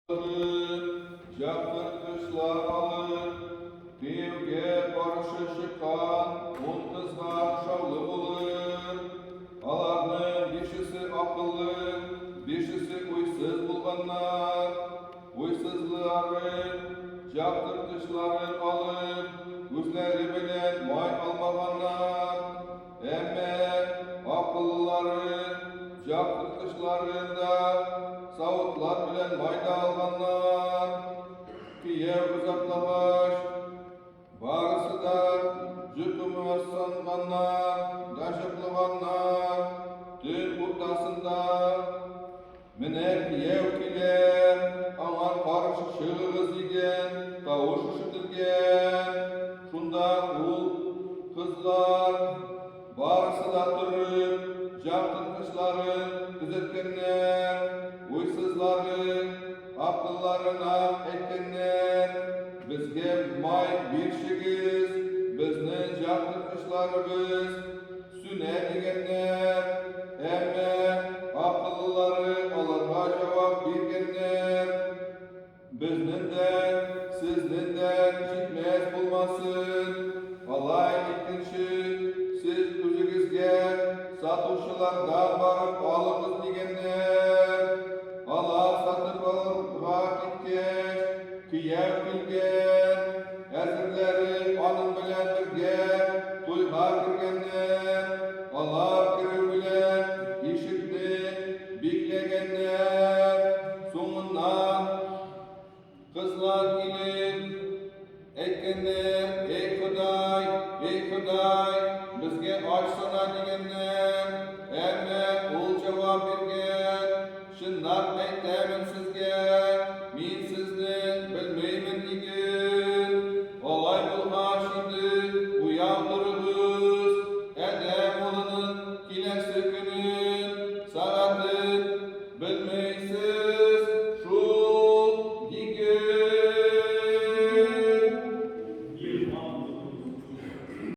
Яктырткычлар алып, кияүгә каршы чыккан ун кызга охшаулы булыр. Аларның бишесе акыллы, бишесе уйсыз булганнар. Уйсызлары, яктырткычларын алып, үзләре белән май алмаганнар. Әмма акыллылары яктырткычларын да, савытлар белән май да алганнар. Кияү озаклагач, барысы да йокымсынганнар да йоклаганнар. Төн уртасында менә кияү килә, аңа каршы чыгыгыз дигән тавыш ишетелгән. Шунда ул кызлар барысы да торып, яктырткычларын төзәткәннәр, уйсызлары акылларына әйткәннәр, безгә май бирчегез, безнең яктырткычларыбыз сүнә дигәннәр. Әмма акыллылары аларга җавап биргәннәр, Безнең дә, сезнең дә җитмәс булмасын. Алай иткәнче, сез үзегезгә сатучылардан барып алыгыз дигәннәр. Алар сатып алырга киткәч, кияү килгән. Әзерләре аның белән бергә туйга кергәннәр. Алар керү белән ишекне бикләгәннәр. Соңыннан кызлар килеп әйткәннәр, Эй Ходай, эй Ходай, безгә ачсана дигәннәр. Әмма ул җавап биргән, Чынлап әйтәмен сезгә, мин сезне белмимен диген. Алай булгач инде уяу торыгыз, Адәм улының киләсе көне.